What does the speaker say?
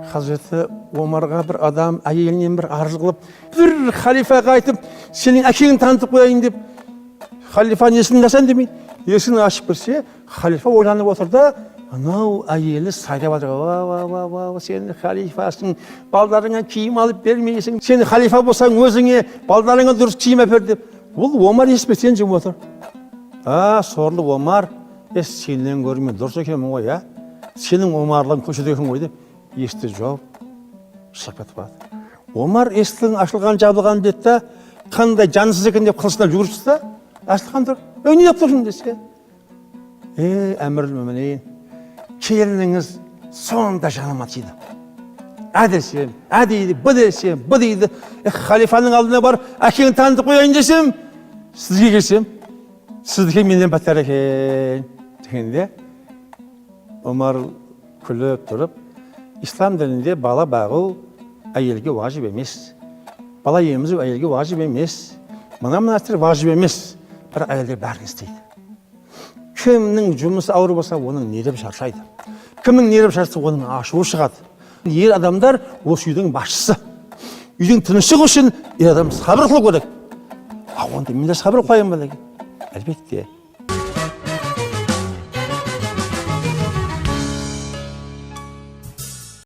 Хазіреті Омарға бір адам әйелінен бір арыз қылып, бір халифаға айтып, сенің әкеңді танытып қояйын деп, халифаның есігін ашайын демейді. Есігін ашып кірсе, халифа ойланып отыр да, анау әйелі сайрап жатыр: «Уа, уа, уа, уа, сен халифасың, балдарыңа киім алып бермейсің, сен халифа болсаң, өзіңе, балдарыңа дұрыс киім әпер», — деп. Ол Омар еспестен жеп отыр. А, сорлы Омар, е, сенен гөрі мен дұрыс екенмін ғой, иә, сенің омарлығың көшеде екен ғой деп, есікті жауып, шығып кетіп қалады. Омар есіктің ашылған жабылғанын біледі да, қандай жансыз екен деп, қылышына жүгіріп шықты да, ашылған тұр. «Ей, не деп тұрсың?» — десе, «Е, әмірл мүмінин, келініңіз сонда жаныма тиді, ә десем, ә дейді, б десем, б дейді. Е, халифаның алдына барып, әкеңді танытып қояйын десем, сізге келсем, сіздікі менен бәтер екен», — дегенде, Омар күліп тұрып: «Ислам дінінде бала бағу әйелге уажіп емес, бала емізу әйелге уажіп емес, мына мына нәрселер уажіп емес, бірақ әйелдер бәрін істейді. Кімнің жұмысы ауыр болса, оның нерві шаршайды, кімнің нерві шаршаса, оның ашуы шығады. Ер адамдар осы үйдің басшысы, үйдің тыныштығы үшін ер адам сабыр қылу керек. А онда мен де сабыр қылайын ба?» — деген. Әлбетте.